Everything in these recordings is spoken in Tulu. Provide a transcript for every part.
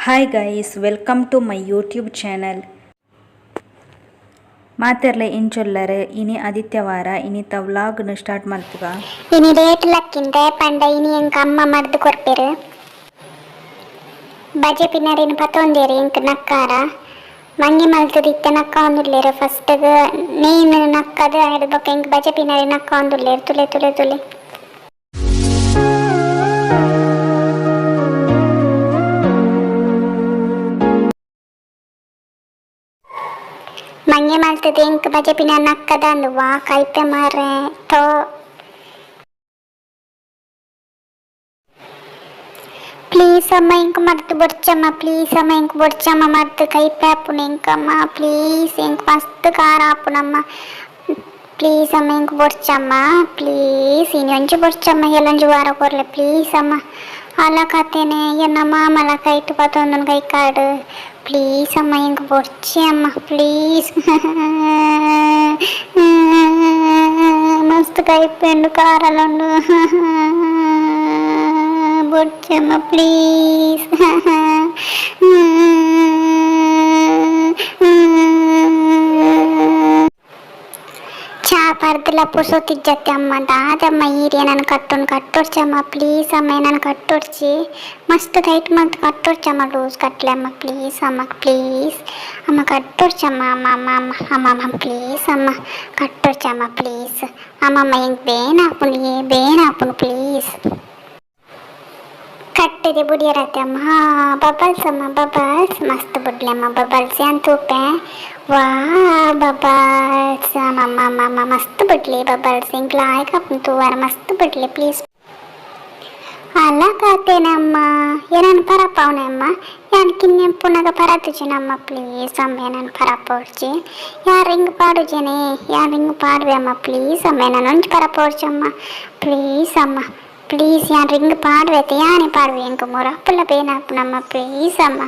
Hi guys, welcome to my YouTube channel. ಮಾತೆರ್ಲೆ ಇಂಚೊಲ್ಲರ್? ಇನಿ ಆದಿತ್ಯವಾರ. ಇನಿತ ವ್ಲಾಗ್ನು ಸ್ಟಾರ್ಟ್ ಮಲ್ಪುಗ. ಇನಿ ಲೇಟ್ ಲಕ್ಕಿಂದೆ ಪಂಡ ಇನಿ ಎಂಕ್ ಅಮ್ಮ ಮರ್ದ್ ಕೊರ್ಪೆರ್. ಬಜೆ ಪಿನರಿನ್ ಪತೊಂದೆರ್ ಎಂಕ್ ನಕ್ಕಾರ. ಮಂಗೆ ಮಲ್ತುದು ಇತ್ತೆ ನಕ್ಕಾವೊಂದುಲ್ಲೆರ್. ಫಸ್ಟ್ ಗ್ ನೇನ್ ನಕ್ಕದ್, ಐಡ್ದ್ ಬೊಕ್ಕ ಎಂಕ್ ಬಜೆ ಪಿನರಿ ನಕ್ಕಾವೊಂದುಲ್ಲೆರ್. ತುಲೆ ತುಲೆ ತುಲೆ. ಮಂಗೆ ಮಲ್ತುದು ಎಂಕ್ ಬಜೆ ಪಿನರಿ ನಕ್ಕದಂದು. ವಾ ಕೈಪೆ ಮಾರ್ರೆ ಥೋ. ಪ್ಲೀಸ್ ಅಮ್ಮ, ಎಂಕ್ ಮರ್ದ್ ಬೊಡ್ಚಮ್ಮ. ಪ್ಲೀಸ್ ಅಮ್ಮ, ಎಂಕ್ ಬೊಡ್ಚಮ್ಮ ಮರ್ದ್. ಕೈಪೆ ಆಪುಂಡು ಎಂಕಮ್ಮ. ಪ್ಲೀಸ್, ಎಂಕ್ ಮಸ್ತ್ ಖಾರ ಆಪುಂಡಮ್ಮ. ಪ್ಲೀಸ್ ಅಮ್ಮ, ಎಂಕ್ ಬೊಡ್ಚಮ್ಮ. ಪ್ಲೀಸ್, ಇನಿ ಒಂಜಿ ಬೊಡ್ಚಮ್ಮ. ಎಲ್ಲೊಂಜಿ ವಾರ ಕೊರ್ಲೆ ಪ್ಲೀಸ್ ಅಮ್ಮ. ಅಲ ಕತೆನೆ ಎನ್ನ ಮಾಮಲ ಕೈಟ್ ಪತೊಂದುಂಡು ಕೈ ಕಾರ್ಡ್. ಪ್ಲೀಸ್ ಅಮ್ಮ, ಎಂಕ್ ಬೊಡ್ಚಿ ಅಮ್ಮ, ಪ್ಲೀಸ್. ಮಸ್ತ್ ಕೈಪೆ ಉಂಡು, ಖಾರಲ ಉಂಡು. ಬೊಡ್ಚಮ್ಮ ಪ್ಲೀಸ್. ಚಾ ಪರ್ದಲ ಪುರ್ಸೊತ್ತಿಜ್ಜತ್ತೆ ಅಮ್ಮ. ದಾದಮ್ಮ ಈರ್ ಎನನ್ ಕಟ್ಟೊಂಡು? ಕಟ್ಟೊಡ್ಚಮ್ಮ ಪ್ಲೀಸ್ ಅಮ್ಮ, ಎನನ್ ಕಟ್ಟೊಡ್ಚಿ. ಮಸ್ತ್ ಟೈಟ್ ಮಲ್ತ್ ಕಟ್ಟೊಡ್ಚಮ್ಮ. ಲೂಸ್ ಕಟ್ಲೆ ಅಮ್ಮ. ಪ್ಲೀಸ್ ಅಮ್ಮ, ಪ್ಲೀಸ್ ಅಮ್ಮ, ಕಟ್ಟೊಡ್ಚಮ್ಮ. ಅಮ್ಮ ಅಮ್ಮ ಅಮ್ಮ ಅಮ್ಮ ಅಮ್ಮ, ಪ್ಲೀಸ್ ಅಮ್ಮ, ಕಟ್ಟೊಡ್ಚಮ್ಮ ಪ್ಲೀಸ್ ಅಮ್ಮಮ್ಮ. ಎಂಕ್ ಬೇನೆ ಆಪುಂಡು ಯೇ, ಬೇನೆ ಆಪುಂಡು. ಪ್ಲೀಸ್. ಕಟ್ಟೆದೆ ಬುಡಿಯರತ್ತೆ ಅಮ್ಮ. ಬಬಲ್ಸ್ ಅಮ್ಮ, ಬಬಲ್ಸ್. ಮಸ್ತ್ ಬುಡ್ಲೆ ಅಮ್ಮ ಬಬಲ್ಸ್. ಯಾನ್ ತೂಪೆ. ವಾ ಬಬಲ್ಸ್. ಅಮ್ಮ ಅಮ್ಮ ಅಮ್ಮ, ಮಸ್ತ್ ಬುಡ್ಲಿ ಬಬಲ್ಸ್. ಎಂಕ್ ಲಾಯ್ಕ್ ಆಪುಂಡು ತೂವರೆ. ಮಸ್ತ್ ಬುಡ್ಲಿ ಪ್ಲೀಸ್. ಅಲ್ಲ ಕಾತೇನಮ್ಮ, ಎನನ್ ಪರಪಾವುನೆ ಅಮ್ಮ. ಯಾನ್ ಕಿನ್ಯ ಪುನಗ ಪರತುಜಿನಮ್ಮ. ಪ್ಲೀಸ್ ಅಮ್ಮ, ಎನನ್ ಪರಪೋಡ್ಚಿ. ಯಾನ್ ರಿಂಗ್ ಪಾಡುಜೆನೆ, ಯಾನ್ ರಿಂಗ್ ಪಾಡುವೆ ಅಮ್ಮ. ಪ್ಲೀಸ್ ಅಮ್ಮ, ಎನನ್ ಒಂಜಿ ಪರಪೋಡ್ಚಮ್ಮ. ಪ್ಲೀಸ್ ಅಮ್ಮ, ಪ್ಲೀಸ್. ಯಾನ್ ರಿಂಗ್ ಪಾಡುವೆತೆ, ಯಾನೆ ಪಾಡುವೆ. ಎಂಕ್ ಮೊರಪುಲ ಬೇನಾಪುನಮ್ಮ. ಪ್ಲೀಸ್ ಅಮ್ಮ,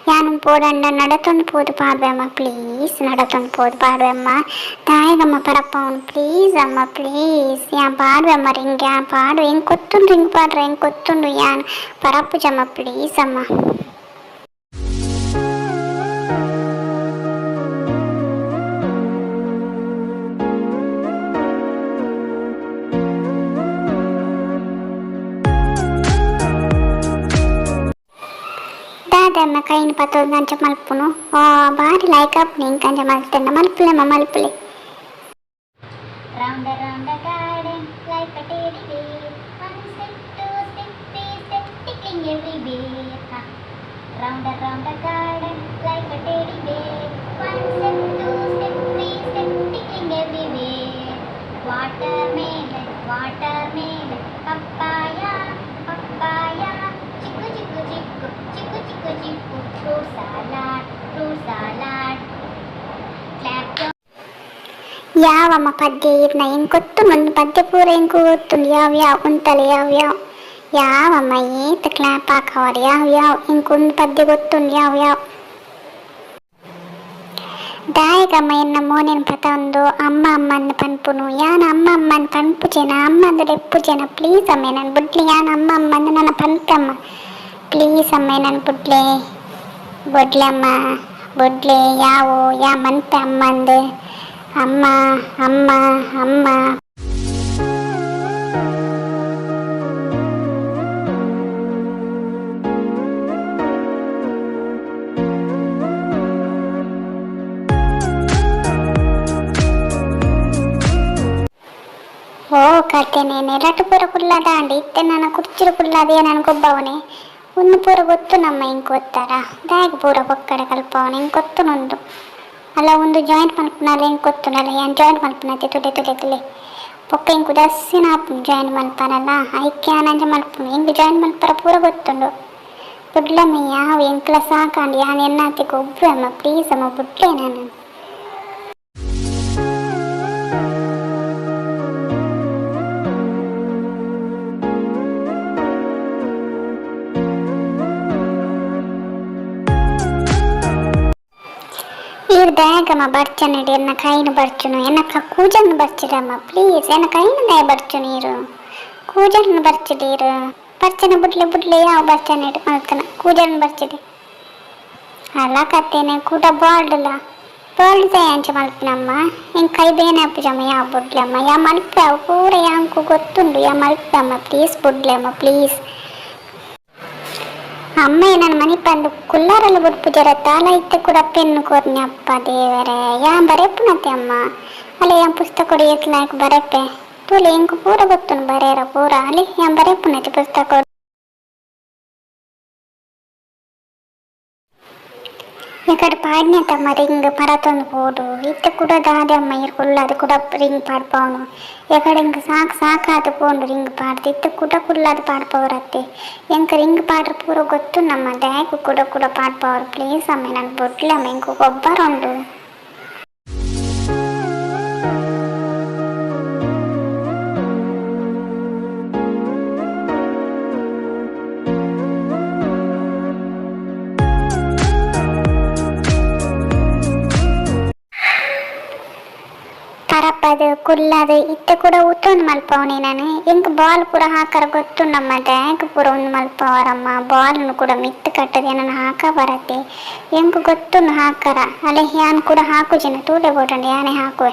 ಯಾನ್ ಪೋಡಂಡ ನಡತೊಂದು ಪೋದು ಪಾಡುವೆ ಅಮ್ಮ. ಪ್ಲೀಸ್, ನಡತೊಂದು ಪೋದು ಪಾಡುವೆ ಅಮ್ಮ. ದಾಯೆಗಮ್ಮ ಪರಪಾವುನು? ಪ್ಲೀಸ್ ಅಮ್ಮ, ಪ್ಲೀಸ್. ಯಾನ್ ಪಾಡುವೆ ಅಮ್ಮ ರಿಂಗ್, ಯಾನ್ ಪಾಡುವೆ. ಎಂಕ್ ಗೊತ್ತುಂಡು ರಿಂಗ್ ಪಾಡ್ರೆ, ಎಂಕ್ ಗೊತ್ತುಂಡು. ಯಾನ್ ಪರಪುಜಮ್ಮ. ಪ್ಲೀಸ್ ಅಮ್ಮ. ದಾದಮ್ಮ ಕೈನ್ ಪತ್ತೊಂದು ಅಂಚ ಮಲ್ಪುನು? ಆ ಬಾರಿ ಲಾಯ್ಕ್ ಆಪುಂಡು ಎಂಕ್ ಅಂಚ ಮಲ್ತುಂಡ. ಮಲ್ಪುಲೆ ಅಮ್ಮ, ಮಲ್ಪುಲೆ. Round and round the garden like a teddy bear. One step, two step, three step, tickling everywhere. Ha. Round and round the garden like a teddy bear. One step, two step, three step, tickling everywhere. Watermelon, watermelon, papaya, papaya. Chiku, chiku, chiku, chiku, chiku, chiku. Fruit salad, fruit salad. Clap your ಯಾವಮ್ಮ ಪದ್ಯ ಈರ್ನ? ಎಂಕ್ ಗೊತ್ತುಂಡು ಒಂಜಿ ಪದ್ಯ ಪೂರ ಎಂಕ್ ಗೊತ್ತುಂಡು. ಯಾವ್ ಯಾವ್ ಉಂತಲೆ, ಯಾವ್ ಯಾವ್ ಯಾವಮ್ಮ. ಏತ್ ಕ್ಲಾಪ್ ಹಾಕವರ್. ಯಾವ್ ಯಾವ್, ಎಂಕ್ ಒಂದು ಪದ್ಯ ಗೊತ್ತುಂಡು. ಯಾವ್ ಯಾವ್. ದಾಯೆಗಮ್ಮ ಎನ್ನ ಮೋನೆನ್ ಪತೊಂದು ಅಮ್ಮ ಅಮ್ಮಂದ್ ಪನ್ಪುನು? ಯಾನ್ ಅಮ್ಮ ಅಮ್ಮನ್ ಪನ್ಪುಜೆನ, ಅಮ್ಮಂದ್ ಲೆಪ್ಪುಜೆನ. ಪ್ಲೀಸ್ ಅಮ್ಮ, ಎನನ್ ಬುಡ್ಲೆ. ಯಾನ್ ಅಮ್ಮ ಅಮ್ಮಂದ್ ನನ ಪನ್ಪೆ ಅಮ್ಮ. ಪ್ಲೀಸ್ ಅಮ್ಮ, ಎನನ್ ಬುಡ್ಲೆ, ಬುಡ್ಲೆ ಅಮ್ಮ, ಬುಡ್ಲೆ. ಯಾವು ಯಾ ಮನ್ಪೆ ಅಮ್ಮಂದ್. ಅಮ್ಮ ಅಮ್ಮ ಅಮ್ಮ. ಓ ಕತೆನೆ, ನೆಲಟ್ ಪೂರ ಕುಲ್ಲದಾಂಡ್. ಇತ್ತೆ ನನ ಕುರ್ಚಿಡ್ ಕುಲ್ಲದೆ ಎನನ್ ಗೊಬ್ಬವನೆ. ಉಂದು ಪೂರ ಗೊತ್ತು ನಮ್ಮ ಎಂಕ್. ಗೊತ್ತಾರ ದಾಯೆಗ್ ಪೂರ ಪೊಕ್ಕಡೆ ಕಲ್ಪವನೆ? ಎಂಕ್ ಗೊತ್ತುಂಡು. ಅಲ್ಲ, ಉಂದು ಜಾಯಿಂಟ್ ಮಲ್ಪುನಲ ಎಂಕ್ ಗೊತ್ತುಂಡಲ್ಲ. ಯಾನ್ ಜಾಯಿಂಟ್ ಮಲ್ಪುನತೆ. ತುಲೆ ತುಲೆ ತುಲೆ. ಬೊಕ್ಕ ಎಂಕ್ ಉದಾಸೀನ ಆಪುಂಡು ಜಾಯಿಂಟ್ ಮಲ್ಪನಲ್ಲ. ಐಕೆ ಯಾನ್ ಅಂಚ ಮಲ್ಪುನು. ಎಂಕ್ ಜಾಯಿಂಟ್ ಮಲ್ಪರ ಪೂರ ಗೊತ್ತುಂಡು. ಬುಡ್ಲಮ್ಮ, ಯಾವು ಎಂಕ್ಲ ಸಾಕಾಂಡ್. ಯಾನ್ ಎನ್ನಾತೆ ಗೊಬ್ಬುವೆ ಅಮ್ಮ. ಪ್ಲೀಸ್ ಅಮ್ಮ, ಬುಡ್ಲೆ ನನ. ಈರ್ ದಾಯೆಗಮ್ಮ ಬರ್ಚನೆಡ್ ಎನ್ನ ಕೈನ್ ಬರ್ಚುನು? ಎನ್ನ ಕೂಜಲ್ನ್ ಬರ್ಚಿಡಮ್ಮ ಪ್ಲೀಸ್. ಎನ್ನ ಕೈನ್ ದಾಯೆ ಬರ್ಚುನು ಈರ್? ಕೂಜಲ್ನ್ ಬರ್ಚಿಡ ಈರ್. ಬರ್ಚನ ಬುಡ್ಲೆ, ಬುಡ್ಲೆ. ಯಾವ ಬರ್ಚನೆಡ್ ಮಲ್ತನ? ಕೂಜಲ್ನ್ ಬರ್ಚಿಡೆ. ಅಲ್ಲ ಕತ್ತೇನೆ ಕೂಡ ಬಾಲ್ಡ್ಲ ಬಾಲ್ಡ್ ಅಂಚ ಮಲ್ಪನಮ್ಮ. ಎಂಕ್ ಕೈ ಬೇನೆ ಆಪುಜಮ್ಮ, ಯಾ ಬುಡ್ಲಮ್ಮ. ಯಾ ಮಲ್ಪೆ ಅವು ಪೂರ ಯಾಂಕು ಗೊತ್ತುಂಡು, ಯಾ ಮಲ್ಪೆ ಅಮ್ಮ, ಪ್ಲೀಸ್ ಬುಡ್ಲಮ್ಮ ಪ್ಲೀಸ್. ಅಮ್ಮ ನನ್ನ ಮನಿಪಂದು ಕುಲ್ಲಾರಲ್ಲ ಬುಡ್ಪುಜರ ತಾಲ ಇತ್ತೆ ಕೂಡ ಪೆನ್ನು ಕೊರ್ನಿ. ಅಪ್ಪ ದೇವರೇ, ಯಾ ಬರೆಪುನತೆ ಅಮ್ಮ. ಅಲ್ಲ, ಯಾನ್ ಪುಸ್ತಕ ಏತ್ಲಾಕ್ ಬರೆಪೆ ತೂಲೆ. ಎಂಕ್ ಪೂರ ಗೊತ್ತುಂಡು ಬರೇರ ಪೂರ. ಅಲ್ಲಿ ಯಾನ್ ಬರೆಪುನತೆ ಪುಸ್ತಕ. ಎಕಡೆ ಪಾಡ್ನೆ ತಮ್ಮ ರಿಂಗ್ ಪರತೊಂದು ಪೋಡು. ಇತ್ತೆ ಕೂಡ ದಾದೆ ಅಮ್ಮ ಇರ್ ಕುಲ್ಲದು ಕೂಡ ರಿಂಗ್ ಪಾಡ್ಪವನು. ಎಕಡೆ ಎಂಕ್ ಸಾಕು ಸಾಕಾದ್ ಪೋಂಡು ರಿಂಗ್ ಪಾಡ್ದು. ಇತ್ತೆ ಕುಡ ಕುಲ್ಲದು ಪಾಡ್ಪವರತ್ತೆ. ಎಂಕ್ ರಿಂಗ್ ಪಾಡ್ರ ಪೂರ ಗೊತ್ತುಂಡಮ್ಮ. ದಾಯೆಗ್ ಕುಡ ಕುಡ ಪಾಡ್ಪವರು? ಪ್ಲೀಸ್ ಅಮ್ಮ, ನನ್ ಬೊಡ್ಲಮ್ಮ, ಎಂಕ್ ಗೊಬ್ಬರ ಉಂಡು. ಪರಪದು ಕುಲ್ಲದು ಇತ್ತೆ ಕೂಡ ಉತ್ತೊಂದು ಮಲ್ಪವನಿ ನಾನು. ಎಂಕ್ ಬಾಲ್ ಪೂರ ಹಾಕರ ಗೊತ್ತುಂಡಮ್ಮ. ದಾಯೆಗ್ ಪೂರ ಉಂದು ಮಲ್ಪವರಮ್ಮ? ಬಾಲ್ನು ಕೂಡ ಮಿತ್ತ್ ಕಟ್ಟದ ಏನನ್ನ ಹಾಕ ಬರತ್ತೆ. ಎಂಕ್ ಗೊತ್ತುಂಡು ಹಾಕರ. ಅಲೆ, ಯಾನ್ ಕೂಡ ಹಾಕುಜಿನ. ತೂಲೆ ಬೋಟಂಡ ಯಾನೆ ಹಾಕುವೆ.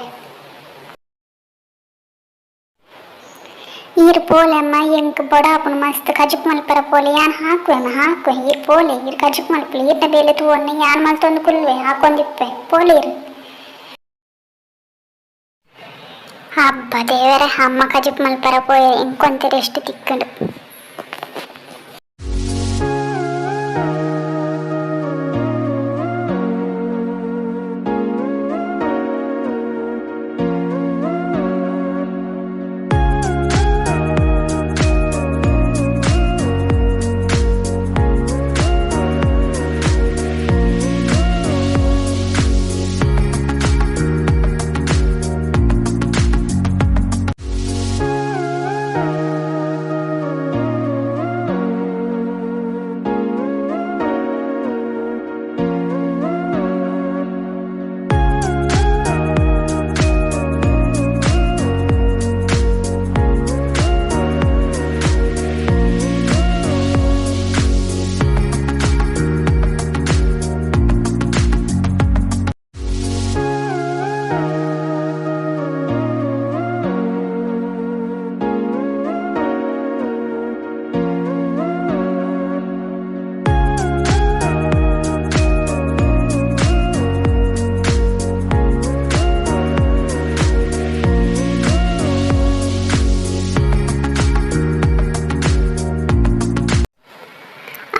ಈರ್ ಪೋಲೆ ಅಮ್ಮ, ಎಂಕ್ ಬೊಡಾಪುಂಡು ಮಸ್ತ್. ಕಜಿಪು ಮಲ್ಪರ ಪೋಲೆ, ಯಾನ್ ಹಾಕುವೆ ಅಮ್ಮ, ಹಾಕುವೆ. ಈರ್ ಪೋಲೆ, ಈರ್ ಕಜಿಪು ಮಲ್ಪುಲೆ. ಈರ್ನ ಬೇಲೆ ತೂವೊನ್ನೆ, ಯಾನ್ ಮಲ್ತೊಂದು ಕುಲ್ಲುವೆ, ಹಾಕೊಂದಿಪ್ಪೆ. ಪೋಲೆ ಈರ್. ಅಬ್ಬ ದೇವರೇ, ಅಮ್ಮ ಕಜಿಪು ಮಲ್ಪರ ಪೋಯೆ, ಎಂಕೊಂತೆ ರೆಸ್ಟ್ ತಿಕ್ಕುಂಡು.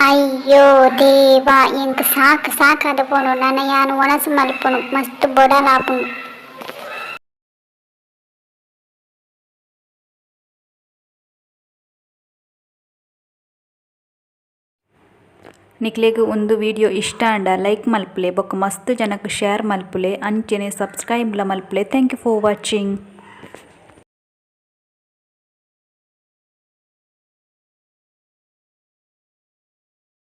ಅಯ್ಯೋ ದೇವಾ, ಎಂಕ್ ಸಾಕು ಸಾಕಾದ ಪೋನು. ನನ ಯಾನ್ ಒಣಸು ಮಲ್ಪುನು, ಮಸ್ತ್ ಬೊಡಲಾಪುಂಡು. ನಿಕ್ಲೆಗ್ ಉಂದು ವಿಡಿಯೋ ಇಷ್ಟ ಆಂಡ ಲೈಕ್ ಮಲ್ಪುಲೆ ಬೊಕ್ಕ ಮಸ್ತ್ ಜನಕ್ ಶೇರ್ ಮಲ್ಪುಲೆ, ಅಂಚೆನೆ ಸಬ್ಸ್ಕ್ರೈಬ್ ಲ ಮಲ್ಪುಲೆ. Thank you for watching.